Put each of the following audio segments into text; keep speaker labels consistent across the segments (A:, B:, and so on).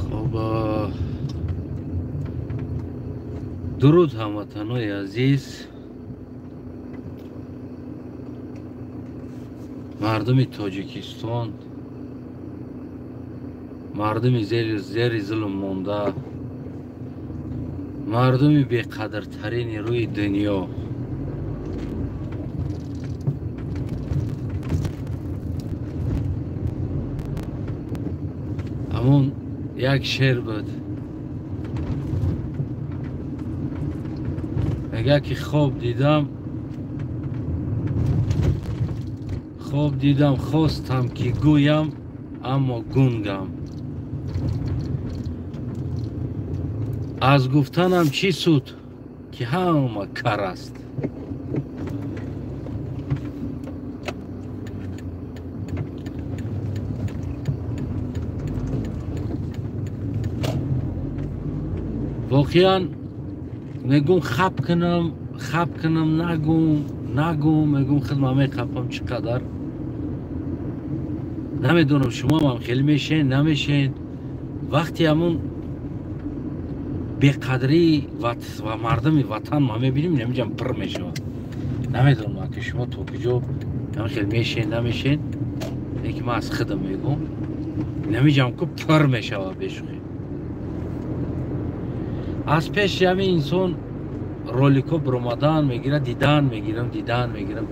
A: Хоб, дуруд ҳамватанои азиз, мардуми Тоҷикистон, мардуми зери зулм монда, мардуми беқадртарини рӯи дунё. Ҳамон як шеър буд, мегӯяд ки хоб дидам, хостам ки гӯям, аммо гунгам. Аз гуфтанам чӣ суд, ки ҳама кар аст. Воқеан мегӯм хап кунам, нагӯм, мегӯм худман мехапам чӣ қадар. Намедонам шумоам хеле мешен, намешен. Вақти ҳамун беқадрӣ ва мардуми ватан ма мебинем, намиҷам пир мешавад. Намедонам ки шумо то куҷо хеле мешен, намешен, лекин ман аз худам мегӯм, намиҷам ку пир мешавад бешухӣ. Аз пеши ҳамин инсон роликҳо биромадан мегирад, дидан мегирам,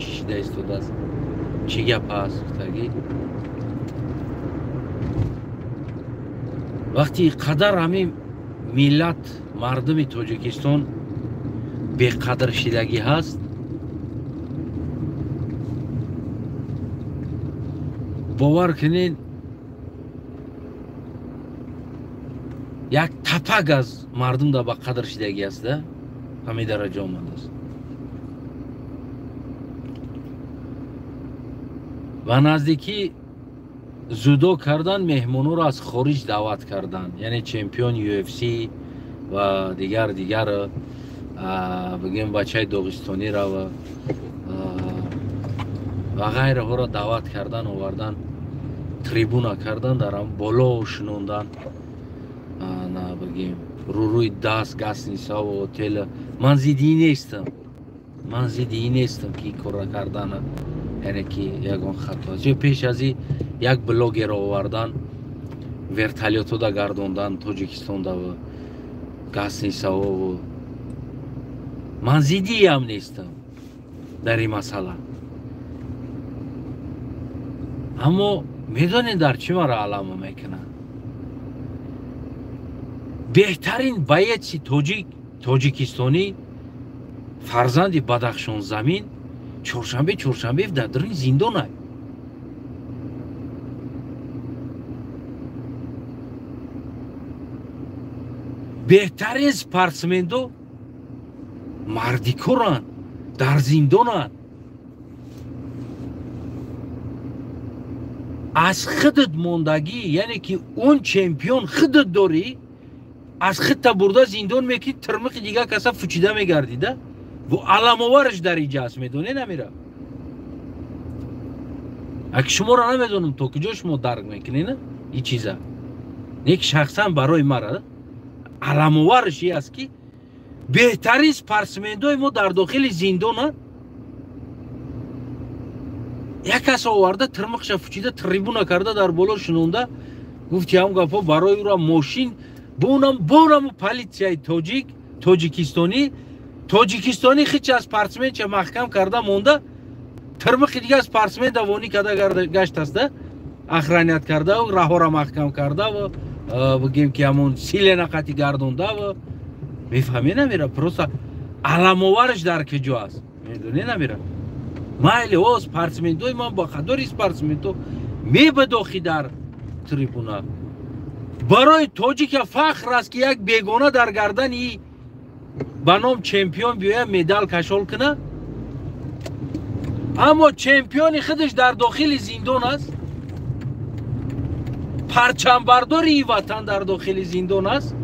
A: чӣ шида истодааст, чӣ гап аст гуфтагӣ. Вақти қадар ҳамин миллат, мардуми Тоҷикистон беқадр шидагӣ ҳаст, бовар кунед, як тапак аз мардум да ба қадр шидагӣ аст, да ҳамин дараҷа омадааст. Ба наздикӣ зудо кардан меҳмонҳоро аз хориҷ даъват кардан, яъне чемпион UFC ва дигар бигӯем бачаи доғистонира ва ғайраҳоро даъват кардан, овардан, трибуна кардан, дар боло шунондан, на бигӯем рӯрӯи даст гастнисаву отела. Ман зидди нестам, ки корра кардана, яъне ки ягон хато аст. Ё пеш аз ин як блогерро овардан, вертолётода гардондан Тоҷикистонда гастнисавову. Ман зиддиам нестам дар ин масъала, аммо медонед дар чӣ маро алама мекунад? Беҳтарин боеци тоҷикистонӣ, фарзанди Бадахшонзамин, чоршанбе дар даруни зиндон аст. Беҳтарин спортсмендо мардикоранд, дар зиндонанд. Аз худат мондагӣ, яъне ки он чемпион худат дорӣ, аз худта бурда зиндон мекунӣ, тирмиқи дигар каса фучида мегардида. Бо аламовараш дар инҷа аст, медонед намира? Аки шуморо намедонам то куҷо шумо дарк мекунед ин чиза. Лекин шахсан барои мара аламовараш ин аст, ки беҳтарин спортсмендои мо дар дохили зиндонанд. Як кас оварда тирмиқша фучида трибуна карда дар боло шунонда, гуфти ҳам гапҳо барои ӯро мошин бонаму политсияи тоҷикистонӣ хичи аз спортсменча маҳкам карда монда, тирмиқи дигар спортсмен давонӣ карда гаштаста, охранят карда, раҳора маҳкам карда, бигем ки ҳамон силена қати гардонда. Мефаҳме намера? Просто аламовараш дар куҷо аст, медонӣ намера? Майли о спортсмендои ман ба қадори спортсмендо мебадохи дар трибуна. Барои тоҷика фахр аст, ки як бегона дар гардани ба ном чемпион биёяд, медал кашол кунад, аммо чемпиони худаш дар дохили зиндон аст, парчамбардори ин ватан дар дохили зиндон аст.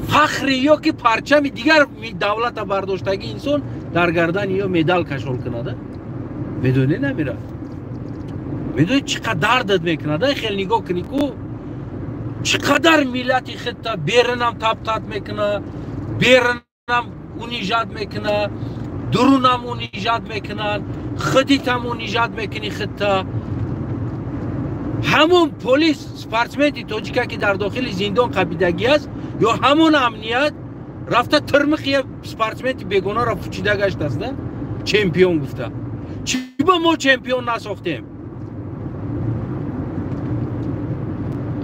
A: Фахри ё ки парчами дигар давлата бардоштагӣ инсон дар гардани ё медал кашол кунад, медонед намира? Медонӣ чӣ қадар дардат мекунад? Хел нигоҳ кунӣ ку чӣ қадар миллати худта берунам таптат мекуна, берунам унижать мекуна, дурунам унижать мекунанд, худитам унижать мекунӣ худта. Ҳамон полис спортсменти тоҷика ки дар дохили зиндон қабидагӣ аст ё ҳамон амният рафта тирмиқи спортсменти бегонаро фучида гаштааст, да? Чемпион гуфта. Чӣ ба мо чемпион насохтем?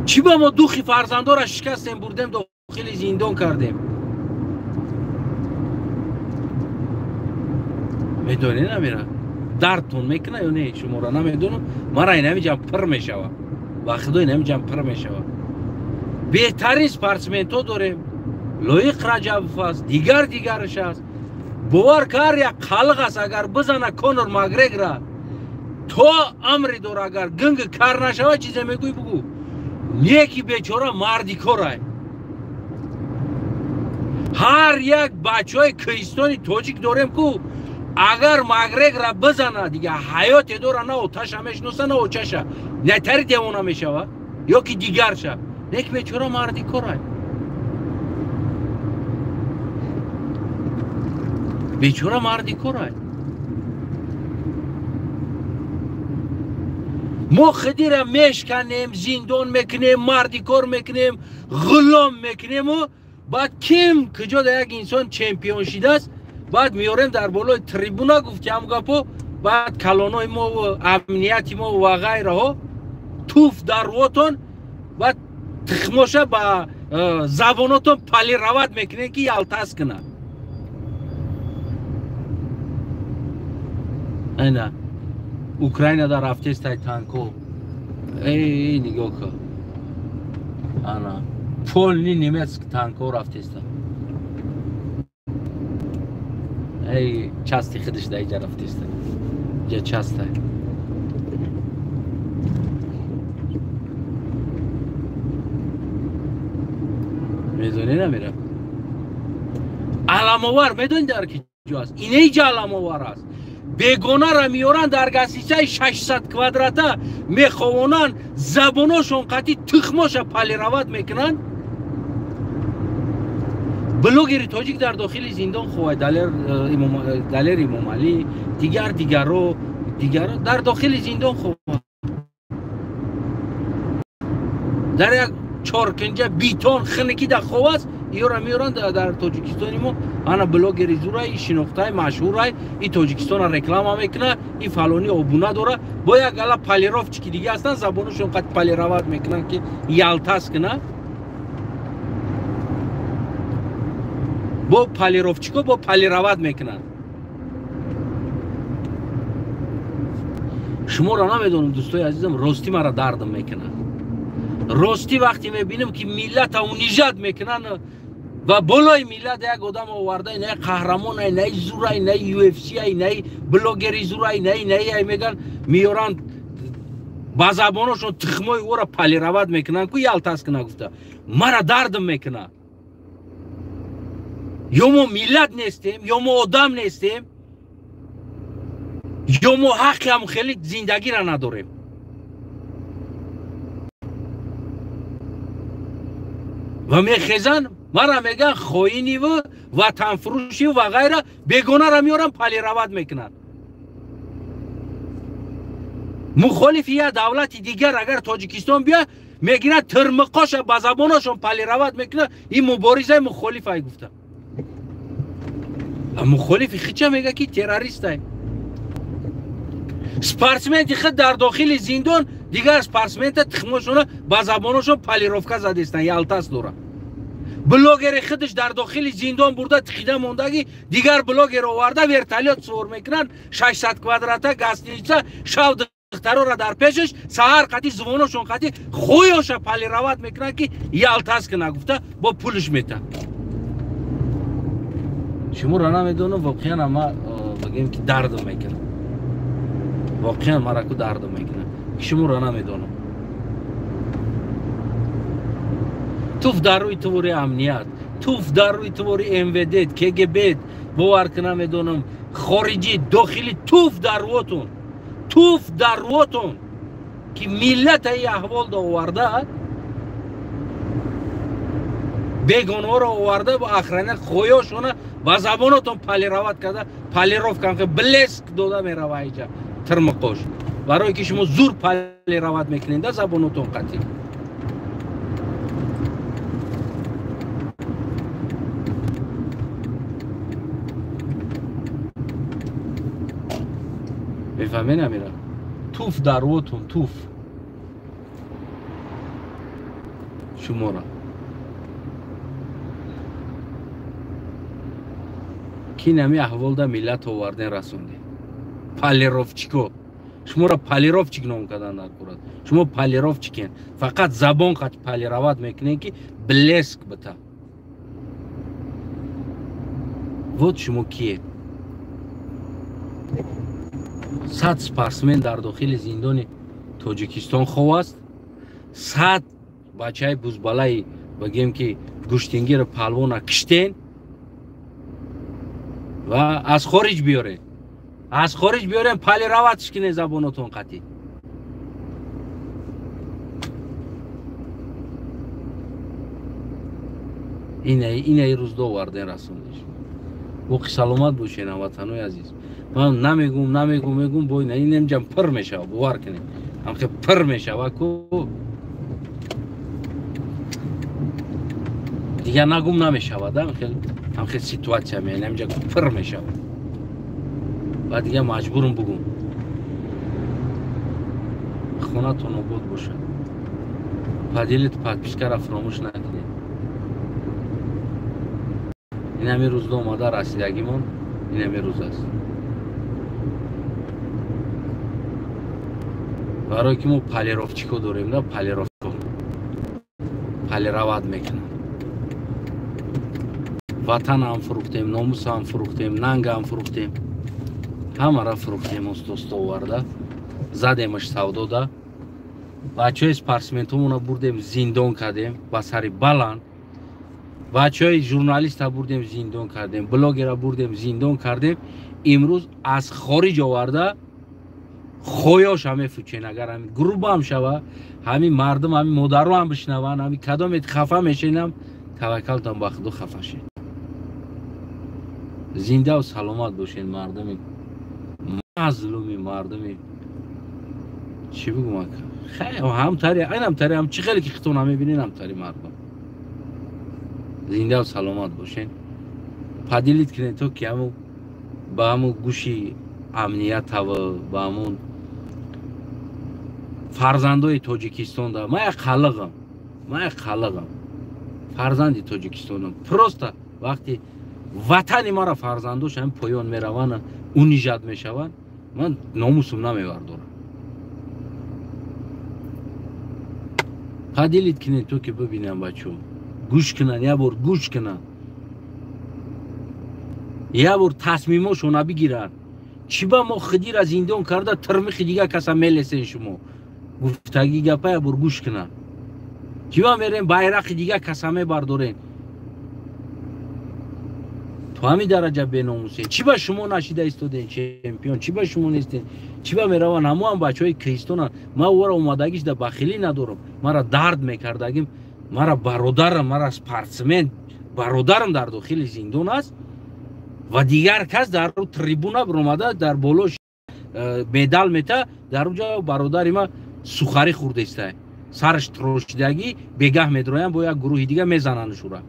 A: Чӣ ба мо духи фарзандора шикастем, бурдем дохили зиндон кардем? Медонӣ намира? Дардтон мекуна ё не? Шуморо намедонам. Мара инамиҷам пир мешава. Ба худо инамиҷам пир мешава. Беҳтарин спортсментҳо дорем. Лоиқ Раҷабов аст, дигар дигараш аст. Бовар кар як қалиқ аст, агар бизана Конор Макгрегора то амре дора, агар гинг кар нашава чизе мегӯй бугӯ. Неки бечора марди корай. Ҳар як бачаҳои кӯҳистони тоҷик дорем ку агар Макгрегора бизана дига ҳаёте дора, на оташа мешиноса, на очаша, нетари девона мешава ё ки дигарша. Неки бечора марди корай. Бечора марди корай. Мо худира мешканем, зиндон мекунем, марди кор мекунем, ғулом мекунему баъд ким куҷо да як инсон чемпион шидааст, баъд меорем дар болои трибуна, гуфти ҳам гапо, баъд калонои мо, амнияти мо ва ғайраҳо туф дар рӯотон, баъд тухмоша ба забонотон полировать мекунем ки ялтас кунад. Айна Украина да рафтестай танко. Эй, нигоҳ кун. Ана полный немецк танко рафтеста. Эй, части худаш да иҷа рафтеста. Иҷа часта. Медонӣ намера? Аламовар медонӣ дар ки ҷо аст? Ина иҷа аламовар аст. Бегонара меоранд дар гасисаи 600 квадрата меховонанд, забоношон қатӣ тухмоша полировать мекунанд. Блогери тоҷик дар дохили зиндон ховай, Далер Имомалӣ, дигар дигаро, дигаро дар дохили зиндон хованд. Дар як чоркинҷа битон хиники дар хов аст, иёра меоранд дар Тоҷикистони мо. Ана блогери зурай, и шинохтай, машҳурай, и Тоҷикистона реклама мекуна, и фалони обуна дора. Бо як гала полировчики дига ҳастанд, забоношон қад полировать мекунанд ки ялтас куна. Бо полировчико бо полировать мекунанд. Шуморо намедонам, дӯстои азизам, ростӣ мара дардам мекунад. Ростӣ вақте мебинам ки миллата унижать мекунанд ва болои миллат як одам оварда, на қаҳрамон, на зурай, на UFC, на блогери зурай, на меган меоранд ба забоношон тухмои ӯро полировать мекунанд ку ялтас куна гуфта. Мара дардам мекунад. Ё мо миллат нестем, ё мо одам нестем, ё мо ҳаққи ҳам хеле зиндагиро надорем. Ва мехезанд мара меган хоиниву ватанфурӯшиву ва ғайра, бегонара меоранд полировать мекунанд. Мухолифи як давлати дигар агар Тоҷикистон биёяд, мегирад тирмиқоша ба забоношон полировать мекунад, ин муборизаи мухолиф ай гуфта. А мухолифи хича мега ки террористай. Спортсменти худ дар дохили зиндон, дигар спортсмента тухмошона ба забоношон полировка задестанд, ялтас дорад. Блогери худаш дар дохили зиндон бурда тихида мондагӣ, дигар блогер оварда вертолёт сувор мекунанд, 600 квадрата гостиница, шав духтарора дар пешаш, саҳар қати звоношон қати хӯёша полировать мекунанд ки ялтас куна гуфта, бо пулш мета. Шуморо намедонам, воқеан ма бигем ки дардам мекунам. Воқеан мара ку дардам мекунам. Шуморо намедонам. Туф дар рӯи твори амният, туф дар рӯи твори МВД, КГБ, бовар ки намедонам, хориҷӣ, дохилӣ, туф дар рӯотон, туф дар рӯотон. ки миллата и аҳвол оварда, бегонҳоро оварда, бо охранят хоёшона ба забонотон полировать карда, полировка блеск дода мерава иҷа тирмиқош, барое ки шумо зур полировать мекунед да забонотон қатӣ. Мефаҳмед амира? Туф дарвотон, туф шуморо. Ки нами аҳволда миллат оварден расондем. Полировчико. Шуморо полировчик ном кардан дар курат. Шумо полировчикен. Фақат забон қат полировать мекунед, ки блеск бита. Вот шумо киед? 100 спортсмен дар дохили зиндони Тоҷикистон хов аст. 100 бачаи бузбалаи бигем ки гӯштингиро палвона киштен ва аз хориҷ биёред. Аз хориҷ биёрем, полироватш кине забонотон қатӣ. Инаи рӯз доварден расондеш. Боқи саломат бошед, ҳамватанои азиз. Ман намегум, намегум, мегум, бо инемҷам пир мешава, бовар кунед. Ҳамхе пир мешава ку. Дигар нагум намешава, да? Ҳамхе ситуатсия меян, ҳамҷа пир мешава. Ва дигар маҷбурум бугум. Хонатон обод бошад. Поделить, подпискара фаромӯш накунед. Ин ҳамин рӯз омада расидагимон, ин ҳамин рӯз аст. Барое ки мо полировчико дорем, да, полировко. Полировать мекунам. Ватанам фурӯхтем, номусам фурӯхтем, нангам фурӯхтем. Ҳамаро фурӯхтем, устост оварда. Задемаш савдо да. Бачаҳои спортсментомонро бурдем, зиндон кардем, ба сари баланд. Бачаҳои журналиста бурдем, зиндон кардем, блогера бурдем, зиндон кардем. Имрӯз аз хориҷ оварда хоёша мефучен. Агар ҳамин грубам шава, ҳамин мардум, ҳамин модаро ҳам бишнаванд, ҳамин кадомет хафа мешинам, таваккалтон ба Худо хафа шед. Зиндаву саломат бошед, мардуми мазлуми, мардуми чӣ бигӯм ака? Хай, ҳамтари, айнамтари, ҳам чӣ хеле ки хитона мебинед, ҳамтари мардум. Зиндаву саломат бошед. Поделить кунед то ки ҳамун ба ҳамун гӯши амниятава, ба ҳамун фарзандои Тоҷикистон да. Ман як қалиғам, ман як қалиғам. Фарзанди Тоҷикистонам. Просто вақти ватани мара фарзандош ҳам поён мераванд, унижать мешаванд, ман номусум намевардорам. Поделить кунед то ки бибинам бачаҳо. Гӯш кунанд, як бор гӯш кунанд. Як бор тасмимошона бигиранд. Чӣ ба мо хидира зиндон карда тирмихи дигар каса мелесен шумо? Гуфтагӣ гапа як бор гӯш кунанд. Чӣ ба мерем байрақи дигар каса мебардорем? То ҳамин дараҷа беномусен. Чӣ ба шумо нашида истоден чемпион? Чӣ ба шумо нестен? Чӣ ба мераванд ҳамоам бачаҳои киристонанд? Ман ӯро омадагиш да бахилӣ надорам. Мара дард мекардагим, мара бародарам, мара спортсмен, бародарам дар дохили зиндон аст ва дигар кас дар трибуна баромада дар боло медал мета, дар онҷо бародари ма сухарӣ хӯрдеста. Сараш трошидагӣ, бегаҳ медроянд, бо як гурӯҳи дига мезананд шура.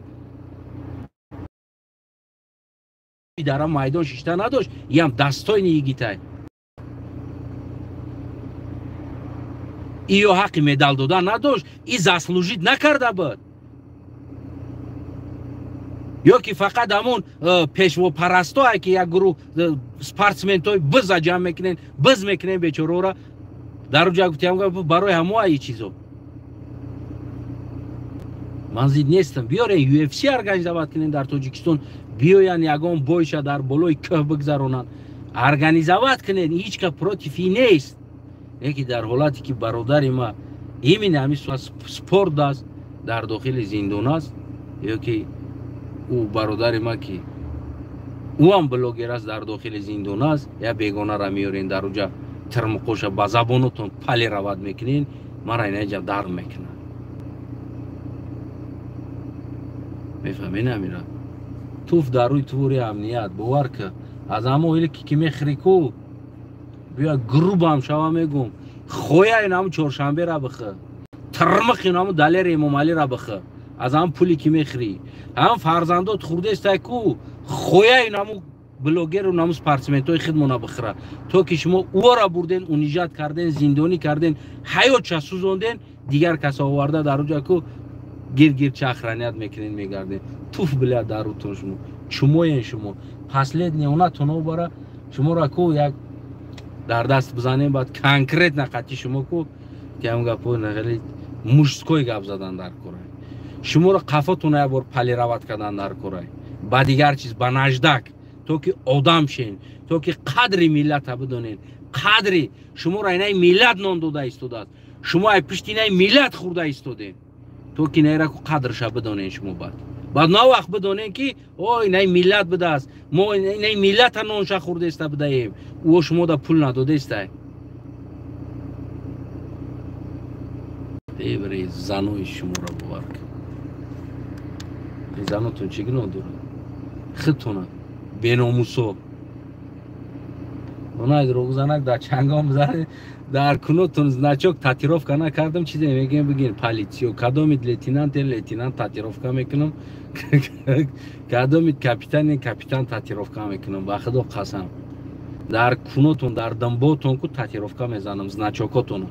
A: Дар майдон шишта надошт, иам дастойни йигитай. Иё ҳаққи медал додан надошт, и заслужить накарда буд. Ё ки фақат ҳамон пешвопарастое ки як гурӯҳ спортсментҳои биза ҷамъ мекунен, биз мекунен бечораора. Дар онҷа гуфтиам барои ҳамоа и чизо. Ман зид нестам. Биёрен UFC организовать кунен дар Тоҷикистон, биёян ягон бойша дар болои кӯҳ бигзаронанд. Организовать кунен, ҳеҷ ка против и нест. Лекин дар ҳолате ки бародари ма именно ҳамин спорт аст, дар дохили зиндон аст, ё ки ӯ бародари ма ки ӯ ҳам блогер аст, дар дохили зиндон аст, я бегонара меёрен дар онҷа Тирмуқоша ба забонотон полировать мекунен, мара инаҷа дар мекунад. Мефаҳмед амира? Туф дар рӯи твори амният, бовар ка, аз ҳамо оиле ки мехӯри ку, бия грубам шава мегум, хоя инаму чоршанбера бихӯ, тирмиқ инаму Далери Эмомалира бихӯ, аз ҳам пуле ки мехӯрӣ, ҳам фарзандот хурдестай ку, хоя инаму блогеру наму спортсментои хидмона бихӯра, то ки шумо ӯро бурден, унижать карден, зиндонӣ карден, ҳаётша сӯзонден, дигар каса оварда дар уҷа ку гир-гир охранять мекунен, мегарден. Туф бля дар рӯтон шумо, чумоен шумо. Последний онатон обара шуморо ку як дар даст бизанем, баъд конкретно қати шумо ку ки ҳам гапо хеле мужской гап задан дар корай. Шуморо қафотона як бор полировать кардан дар корай. Ба дигар чиз, ба наждак, то ки одам шен, то ки қадри миллата бидонен. Қадри шуморо инаи миллат нон дода истодааст. Шумо ай пишти инаи миллат хӯрда истодем. То ки инаира ку қадрша бидонен шумо баъд. Баъд на вақт бидонен ки о инаи миллат будааст. Мо инаи миллата нонша хӯрдаиста будаем. Ӯ шумо да пул надодаистай. Бебре занои шуморо бовар кун. Занотон чӣ гуноҳ дорад? Худтона беномусо. Онай дурӯғзанак дар чангон бизанед, дар кунотон значок татуировка накардам, чизе мегӯем, бигин полициё, кадомит лейтенант, лейтенант татуировка мекунам, кадомит капитан, капитан татуировка мекунам, ба худо қасам. Дар кунотон, дар дамботон ку татуировка мезанам, значокотона.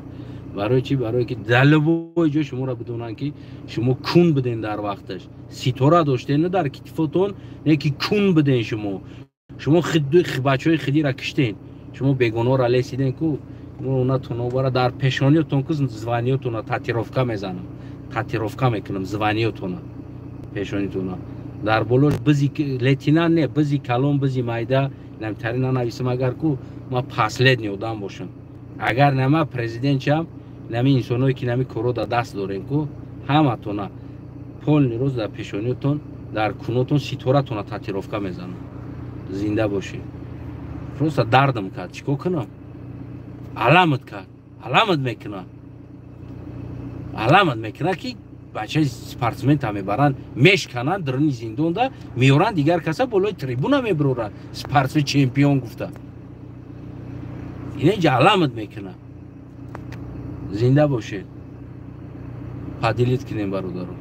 A: Барои чӣ? Барои ки дар любой ҷо шуморо бидонанд ки шумо кун биден дар вақташ. Ситора доштен на дар китифотон, не ки кун биден шумо. Шумо бачаҳои хидира киштен. Шумо бегуноҳро лесиден ку, онатон обара дар пешониётон ку званиётона татуировка мезанам. Татуировка мекунам званиётона, пешонитона. Дар болош бизи лейтенант не, бизи калон, бизи майда, намтари нанависам агар ку ма последний одам бошам. Агар нама президент шам, нами инсоное ки нами коро дар даст дорем ку, ҳаматона полный роз дар пешониётон, дар кунотон ситоратона татуировка мезанам. Зинда бошед. Просто дардам кард, чикор кунам? Аламат кард, аламат мекунад. Аламат мекунад ки бачаи спортсмента мебаранд, мешкананд даруни зиндонда, меоранд дигар каса болои трибуна мебароранд, спортсмен чемпион гуфта. Инаҷа аламат мекунад. Зинда бошед. Поделить кунем бародарон.